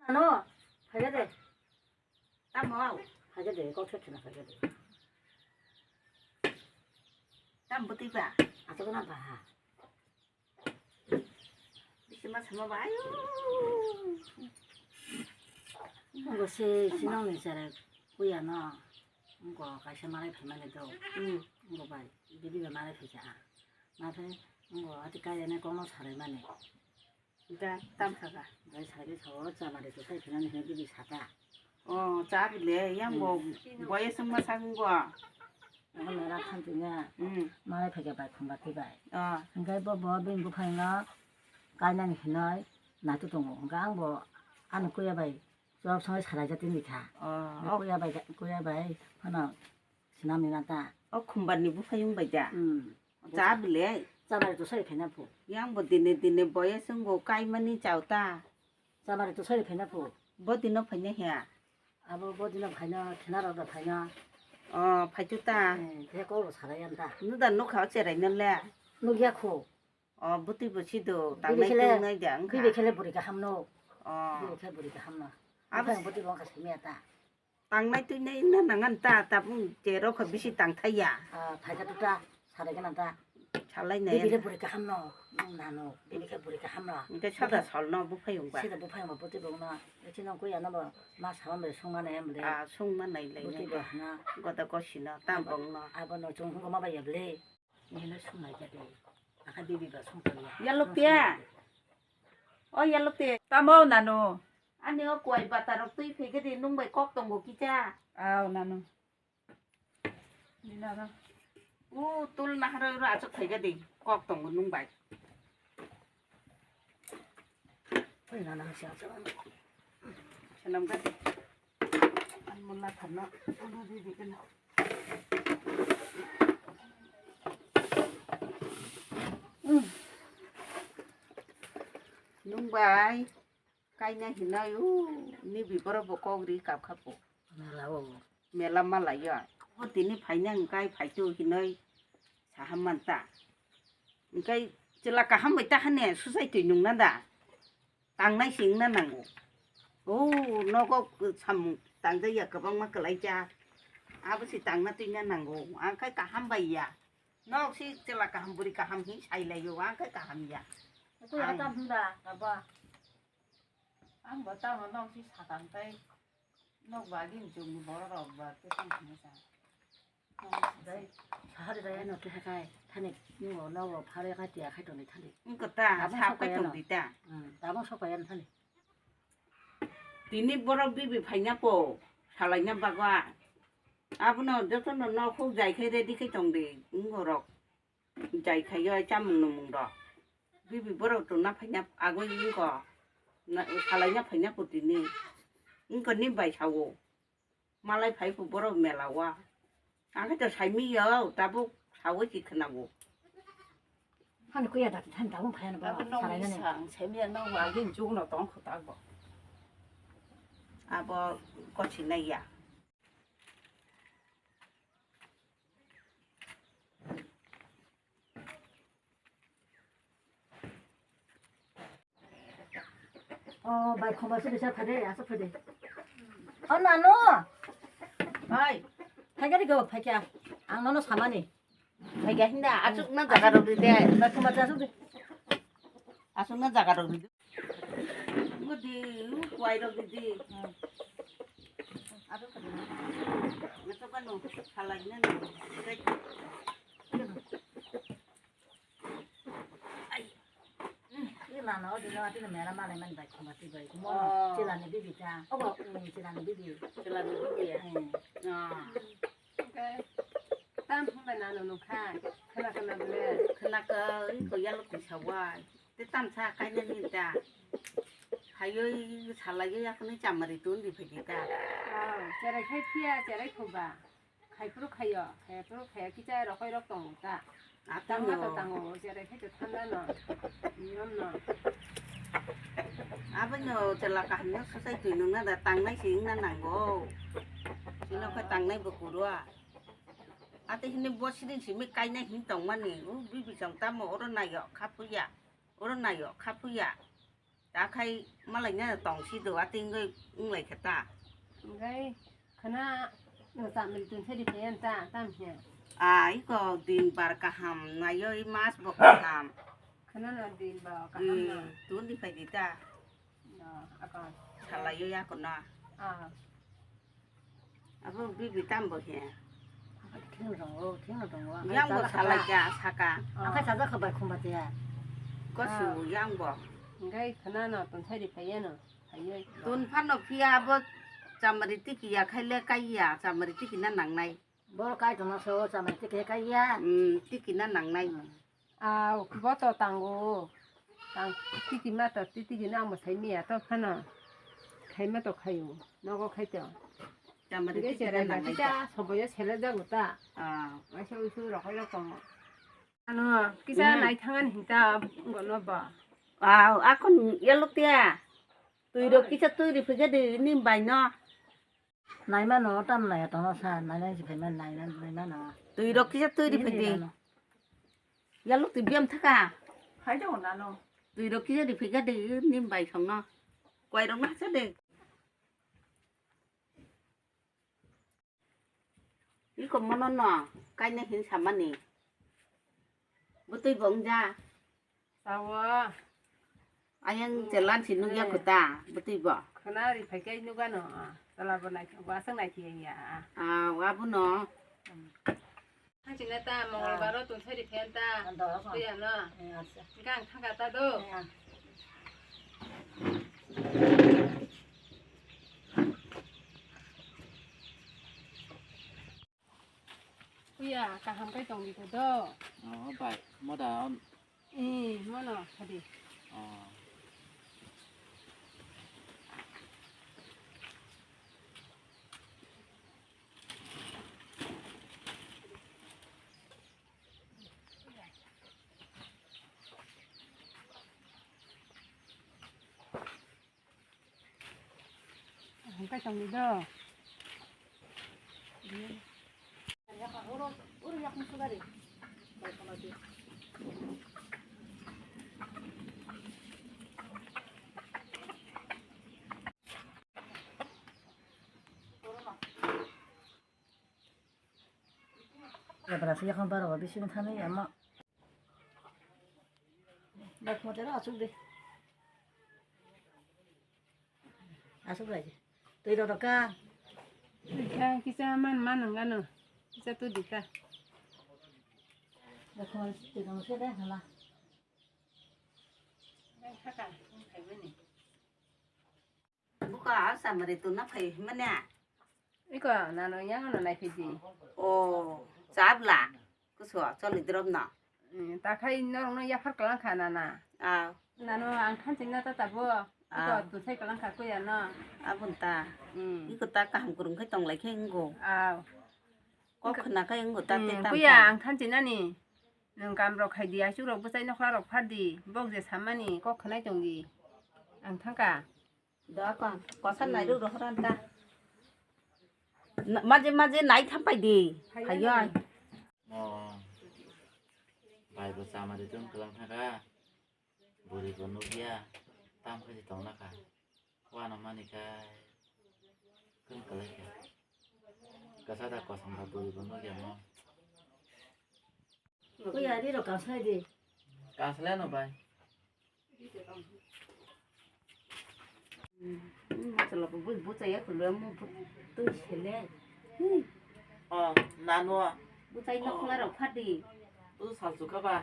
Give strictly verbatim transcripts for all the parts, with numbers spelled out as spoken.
Ano, phaikha de. Tamo? Phaikha de, kok thep thena phaikha de. Tam bwtwi ba? Aswk na ba ha. Bisi ma sama ba, ayo. Ngo se sinong ni sare kuya no. Ngo kaisa malai phaimani do. Hmm. Ngo bai, bibi bai malai phaikha. Ma phe ngo ati kaya ne kono sarai mani. Da, tam kha ga. Bai sari sawo chamari to sai phina ni hini bibi sata. Oh, cha bile, yang bo, hmm, boya sung ma sang go. Ang mera khan tu nya. Hmm. Malai phaikha bai khumba ti bai. Ah. Hingkai bo, bo bini buphang no kainani hinoi naitu tongo. Hingka ang bo ano kuya bai chwrap songwi sarai jatini kha. Ah, oh. Kuya bai, kuya bai phano sinamni manta. O khumbar ni buphayung bai da. Hmm. Cha bile. Chamari to sai phina phu. Yang bo dine dine boya sung go kaimani chauta. Chamari to sori phaina phu. Bo dino phaina he? Abo bo dino phaina, khena rok da phaina. Oh, phaichu ta. Eh, khe kok bo sarai yan ta. Nuda nukha o cherai no le. Nukya khu. Oh, bwtwi bo si do, bibi tangnai khele, tungnai da wngkha. Bibi khele bwrwi kaham no. Oh. Bibi khe bwrwi kaham no. Abo buphang bwtwi bo wngkha simi ya ta. Tangnai tuinai wngna nangan ta, tabuk je rokho bisi tangthai ya. Ah, phaikha tuta, sarai gana ta. Salai nai. Bibi le bwrwi kaham no, nung nano, bibi khe bwrwi kaham no. Hingke sada sol no buphayung ba. Sida buphayung ba bwtwi bong no, echino kuya no bo ma sama bai sungma nai amle. Ah, sungma nai lai. Bwtwi bo hana. Goda gosi no, tam bong no. Abo no chung hungo ma bai ya ble. Nino sumai ja de. Akha bibi ba song tong ya. Yalo pia. O yalo pia. Tamo nanu. Ani o kuai bata rok twi phege de nung bai kok tongo kicha. Aw nanu. Nina no. U tul naharo ro achuk phege de kok tongo nung bai. Salam ka. An mulla tharno. Ano di di kena. Nung bai. Kaina hinai u nibi borok bo kok ri kap khapo. Mela o. Mela malai ya. O tini phaina hingkai phaitu hinoi saham manta. Hingkai chwla kaham bai ta hane susai twi nungna da. Tangnai singna nango. O nogo samung tangjaya kwbangma kwlaija. Abo si tangna twina nango. Angkai kaham bai ya. Nok si chwla kaham buri kaham hi sailaio. Angkai kaham ya. Aku ya tam hunda apa? Ang bo tamo nok si sakang tai nok bagi jong ni borok rok ba te tong hini sa. Dai, sahari dai no te kai thani ni wo no wo phare kai tia khai tong ni thani. Ang kota. Tabang sap sok kai kaya tong no. Di ta. Hmm, tabang sok kaya no thani. Tini borok bibi phaina po salaina bagwa. Abono jotono nok huk jai khai ready khai tong di. Ang borok. Jai khaio chamung numung rok. Bibi borok tongna phaina agoi wngkha. Na, salaina phaina kutini. Wngkha ni bai sao. Malai phai kho borok mela o. Ang khe to saimi yo, tabuk sao si khnago. Hani kuya da than tabuk phai na ba. Abo nong salai ni nani. Sang saimi ya nong wa gin jung no tong kho ta bo. Abo kochi nai ya. O bai khoma se bisa phade, asa phade. O nanu. Bai. Phaikari go, phaikya. Ang nono samani. Phaikya hinda, asuk na jaga rok di de. Bai khoma se asuk di. Asuk na jaga rok di. Ngudi, kuai rok di. Ado kadi. Ngetok kanu, salai nani. Ai. Ni lana o dino ati mera male man bai khoma ti bai. Mo, oh. Chilani bibi ta. Obo, mm, chilani bibi. Chilani bibi ya. Hmm. Ah. Tam hwnba nano nukha, khwna khwna bwle. Khwna kha, oi koyalo kisa wai. Te tamsa kainani da. Hayoi salai yakni chamari tun di phedi da. Oh, cherai khai phiya, cherai khoba. Khai phuru khayo, khai phuru khaya kicha rokoi rok tongo ta. Tangma to tango, cherai khai to thanda no. Nirom no. Abono chela kaham no susai twi nungna da tangnai si wngna nango. Sino khe tangnai bo kurwa. Ate hini bo siring simi kainai hin tongmani, u bibi chong tamo oro nayo kha phuya, oro nayo kha phuya. Takhai malaina tongsi do, atingwi wnglai kha ta. Hwnkhe khana no chamri tun sari phayan ta, tam hiya. A, iko din bar kaham, nayo i mas bo kaham. Khana no din bo kaham no. Hmm, tun di phai di ta. No, akon. Salayo ya kono. Ah. Abo bibi tam bo he. Thing tongo, thing tongo. Yang bo salai ka saka. Angkai saja khabai khumba tiya. Kosu yang bo. Hwnkhe khana no tonsai ri phaiya no. Phaiya. Tun phano phiya abo chamari tiki ya khaile kaiya, chamari tiki na nangnai. Boro kai tongma so chamari tiki kaiya. Hmm, tiki na nangnai. Hmm. Ah, bo to tango. Tang tiki ma to tiki na mo sai miya to phano. Khai ma to khayo. Nogo khai to. Tamari tiki na nangnai ta. Soboyo sele jago ta. Ah. Waisa uisu rokhoi rok tongo. Ano kisa nai thangan hinta gono ba. Ah, akon yelok tiya. Tui rok kisa tui ri phege de ni bai no. Naimano, tam nai tongo sa, nainai si phaima, naina, naimano. Twi rok kisa twi ri phai di. Yaluk twi biyam thaka. Hai do nano. Twi rok kisa ri phai ga de, nim bai song no. Kwai rok na cha de. Iko mono no, kaina hin samani. Butui bong ja. Sawa. Ayang chelan si nugya kuta, butui bo. Khana ri phai kai nugano. Chala bo nai, wasang nai thiyang ya. Ah, wabuno. Hang chingna ta mongol baro tun thari phen ta. Kuya no. Gang thangka ta do. Kuya, kaham kai tong di do. Oh, bai, moda on. Eh, mono, hadi. Oh. Hingkai tongdi do. Berarti yakon baro bising thani ama. Dak motor asuk de. Asuk lagi. Tui rok ka. Kisa, kisa man, man nang ano. Kisa tu dita. Dak motor tui rok se de hala. Buka samari tu na phai manya. Iko nano yang no nai phidi. O, chabla. Kuso choli drop no. Hmm, ta khai norok no yaphar kalang kha nana. Ah. Nano ang khan chingna ta tabo. Iko tu sai kalang kha kuya no. Abun ta. Hmm. Iko ta kaham kurung khai tong lai khe ngo. Ah. Kok khna khai ngo ta te tam. Kuya ang khan chingna ni. Nwng kam rok khai di, aichuk rok bwchai nokla rok phar di, bok je samani kok khwnai tong di. Ang thangka. Da ka, kosa nai ruk rohor anta. Maje maje nai thampai di. Hayo. Mo. Bai bo chama de tong kalang thangka. Buri bo nukya. Tam khai tong naka. Wano mani kai. Kun kalai ka. Kasa da kosong da buri bo nukya mo. Kuya ri rok kaslai di. Kaslai no bai. Hmm, masala ko bui buchai ya kulo mu tui sele. Hmm. Oh, nano. Buchai nok la rok phadi. Tu sal suka ba.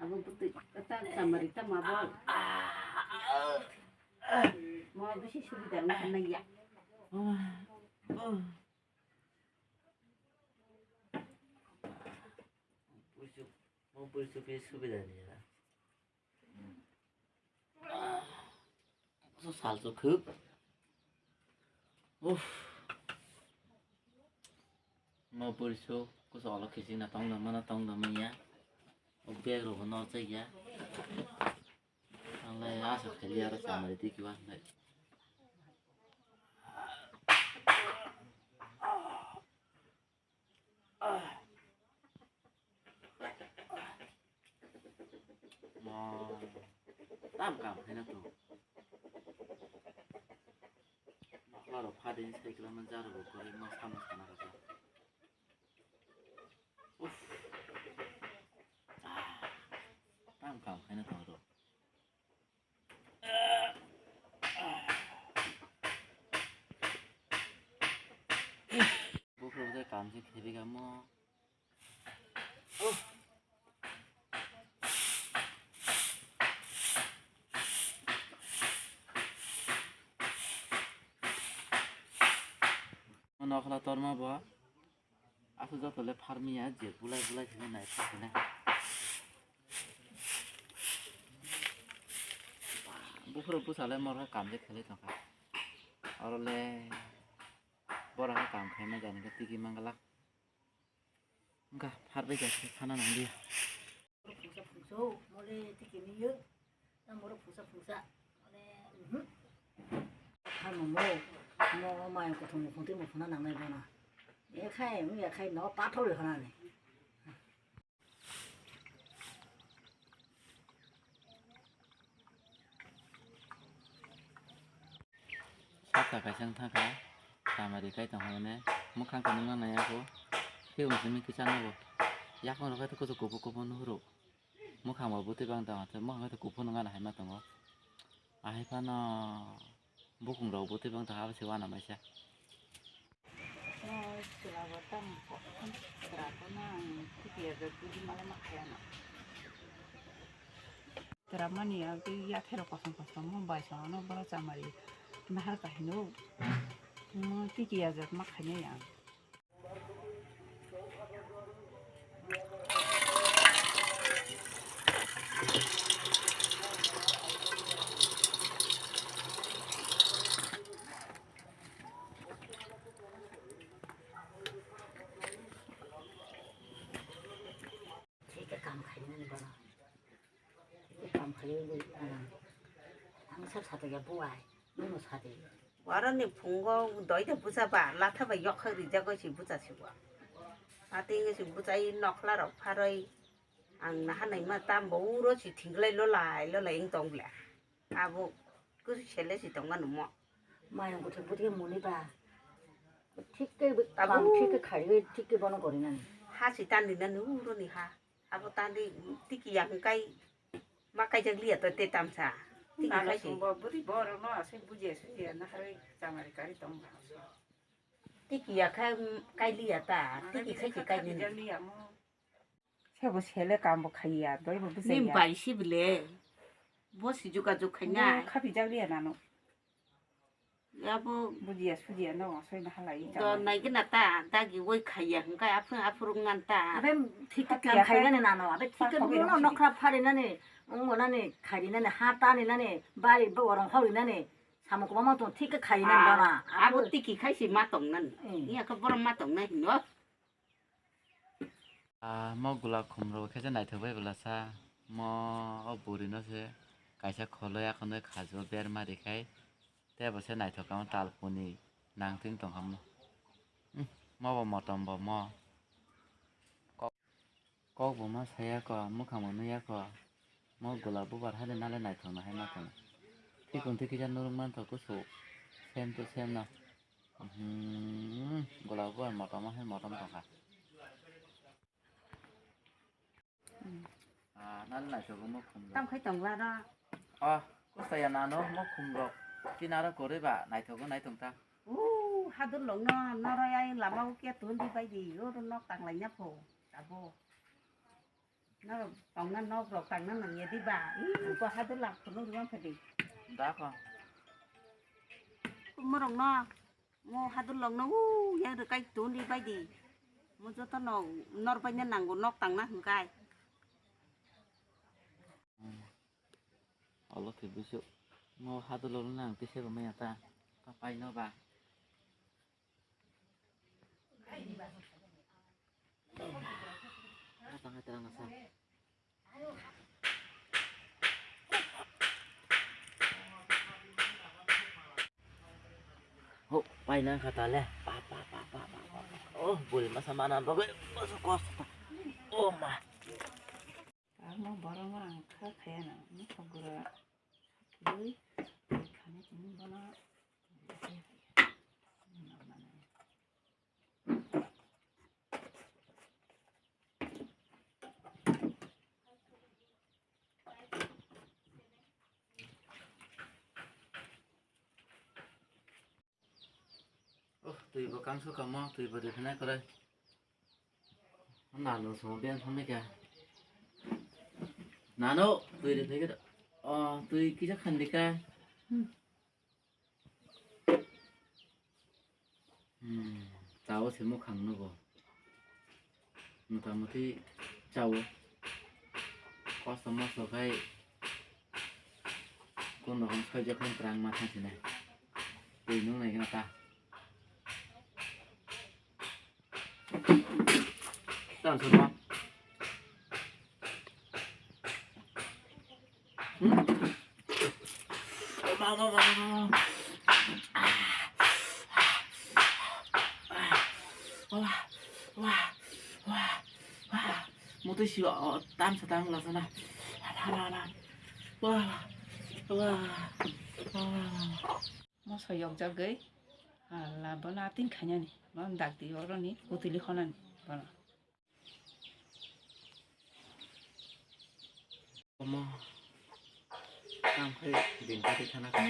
Abo butui ta samari ta mabo. Mo bisi subida nang ya. Puisu, mo puisu pi subida ni ya. So sal so khuk. Uff. Mo puisu kuso olo kisi na tong dama na tong dama ya. O bag ro no chai ya. Ang lai asa khali aro samari tiki wa lai. Mo tam kam khaina to. Aro phadin sai kwlama jar bo kwrwi ma sama sana kasa. Uff. Ah. Tam kam khaina tong ro. Buphuru je kam je khaibi kamo. Nokla torma bo. Aswk joto le pharmiya je bulai bulai kheno nai phar kheno. Buphuru bwsa le moro kam je khelai tongkha. Oro le borok khe kam khaima jani khe tigi manglak. Wngkha pharbai ja khe phana nang dia. Phungsa phungsa o, mole tiki ni yo. Tamo ro phungsa phungsa. Mole, mhm. Tamo mo, mo mayung kuthum ni khungtwi mo phuna nang nai bono. E khai, wng ya khai no pathor ri hona ni. Saka kaisa wng thangkha, samari kai tong hwnwi, mwkhang khe nukna nai ya kho, tei unsimi kisa nugo, yakung rok khe kuchuk kuphur kuphur nuhuru, mwkhang bo bwtwi bang tong, mwkhang khe kuphur nungya hai ma tongo, ahai phano bukung rok bwtwi bang tong, abo se uanamaisa. Tera mani ya, tei yathai rok kosom kosom, mo bai sa ano boro chamari nahar kahino, mo tiki ya jak ma khainai ya. Thik khe kam khainani bono. Thik khe kam khainani, ah, ang sar sade ya buai, nono sade. Waroni phungo doi de bucha ba, latha bai yokhak rijak goi si bucha sibo. Ati ngi si buchai nokhla rok pharoi, ang naha naima tam bo uro si thinglai lolai lolai wng tong ble. Abo kusu sele si tongma numo. Mayung kuthum bwtwi muni ba. Thik khe abo kam thik khe khaiwi thik khe bono gorinani. Ha si tandi nani uro ni ha. Abo tandi tiki ya hwngkai ma kaijak liya to te tamsa. Tiki khai si. Bo bwrwi borok no asai bujiya sujiya na harwi chamari kari tong ba. Tiki ya khai kai liya ta. Tiki khai si kai nini. Sebo sele kambo khaiya, doibo bwsaiya. Ni bai si bile. Bo si juga jug khaina. Bo khapijak liya nano. Yabo bujiya sujiya no, soi na halai. Do nai gina ta, dagi woi khaiya, hingkai aphung aphurung ngan ta. Abe thik kam khainani nano, abe thik kam no nokra pharinani, ungonani, khairinani, ha taninani, bari borong horinani, samung kwbangma tong thik khainani bana. Abo tiki khai si ma tong nani. Iya khe borom ma tong nai hino. Ah, mo gulab khum rok khe je naithok bai bwlasa, mo o bwrwi no se kaisa kholoi akhonoi khajo berma rikhai, tei bo se naithok kamo talkuni nangtwng tong kha mo. Umm, mo bo motom bo mo. Kok, kok bo ma saya ko, mwkhang bo nuya ko. Mo gulab bubar hai de nale naithok no hai ma tong. Thikun thik kisa nurung mantho kusu. Same to same no. Hmm, gulab bubar motom hai motom tong kha. Ah, nale naithok mo khum rok. Tam khai tong la da. Ah, kusa ya nano mo khum rok. Tinaro kori ba naithok naithok ta. Uh, hadur long no, noro ya lama ukia tundi bai di. Oro nok tang lai nya pho. Abo. Norok tongna nok rok tangna nangya di ba? Ih, ko hadur lak phunuk rwma phadi. Da kho. Morok no, mo hadur lok no, u, yang rwkai tun di bai di. Mo joto no nor bai na nango nok tangna hwngkai. Olo khe busu. Mo hadur lok no nang tise bo maya ta. Ta pai no ba. Ho, paina kha tale. Pa, pa, pa. Oh, buri masa mana bagwi. Masa kosto ta. Oh, ma. Ang no borok no ang kha khaya na. Ang kha bura. Bui, bui khani tini bono. Twi bo kangsu kamo, twi bo rikhinai kwrwi. Nano somo biyan thangnaikha. Nano, twi rikhinai khe. O, twi kisa khandika. Hmm, tao se mukhang nugo. Motamuti chao. Kosto mosto khai kun rokom soijak nang kwrang ma thang sinai. Twi nung nai gana ta. Tan suma. Hmm? Wah, wah, wah, wah, wah. Wah, wah, wah, wah. Motwi siwa, oh, tam sa tam la sana. Hala, hala, hala. Wah, wah, wah, wah. Moso yokjagwi, hala, bono ating khainani, bono dakti oroni, kutuli khonani, bono. Omo, tam khai din kati thana kha.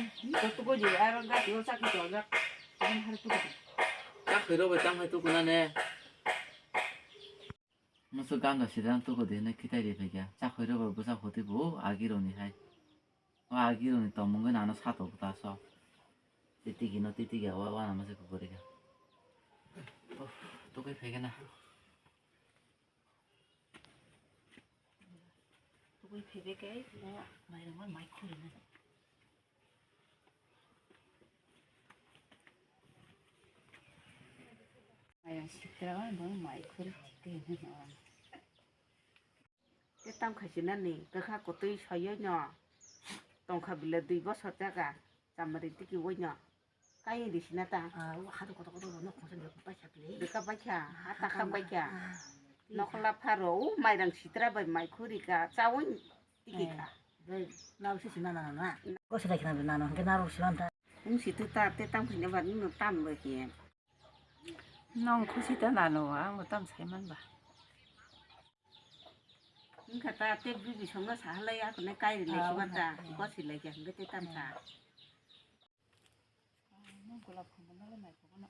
Tukuji, aro gati o chakhi chojak. Tam hari tukuji. Chakhi ro bai tam khai tukuna ne. Musu ganda sidang tukudi hinwi khitai ri phaikha. Chakhi ro bai bwsa hoti bo agi roni hai. O agi roni tomung gwi nano sato bwta so. Titigi no titigi awa wana mase kukurika. Uff, tukui phaikha na. Tugui phaibai khe bo mairungno mai khurina. Mairung sitra bo mai khuri thikhe hino. Tei tam khaisinani kwkha kwtwi soyoi no tongkha bile dui bosor jaga chamari tiki woi no. Kaiyung di sina ta. Ah, o hadu kotor kotor no khonsa de paisa pli. Deka paikha, ha ta kham paikha. Ah, nokla pharo, o mairang sitra bai mai khuri ka, chawi tiki ka. Bai, nau si sina na na. Ko sida kina na no, ke na ro siwan ta. Ung si tu ta, te tam khine ba, no tam bai ke. Nong khusi ta na no, ang tam sai man ba. Ungkha ta, te bibi songno sahalai, ako ne kai ri lai siwan ta, ko si lai ke, te tam ta. Nung golap khumbo nole mai khumbo no.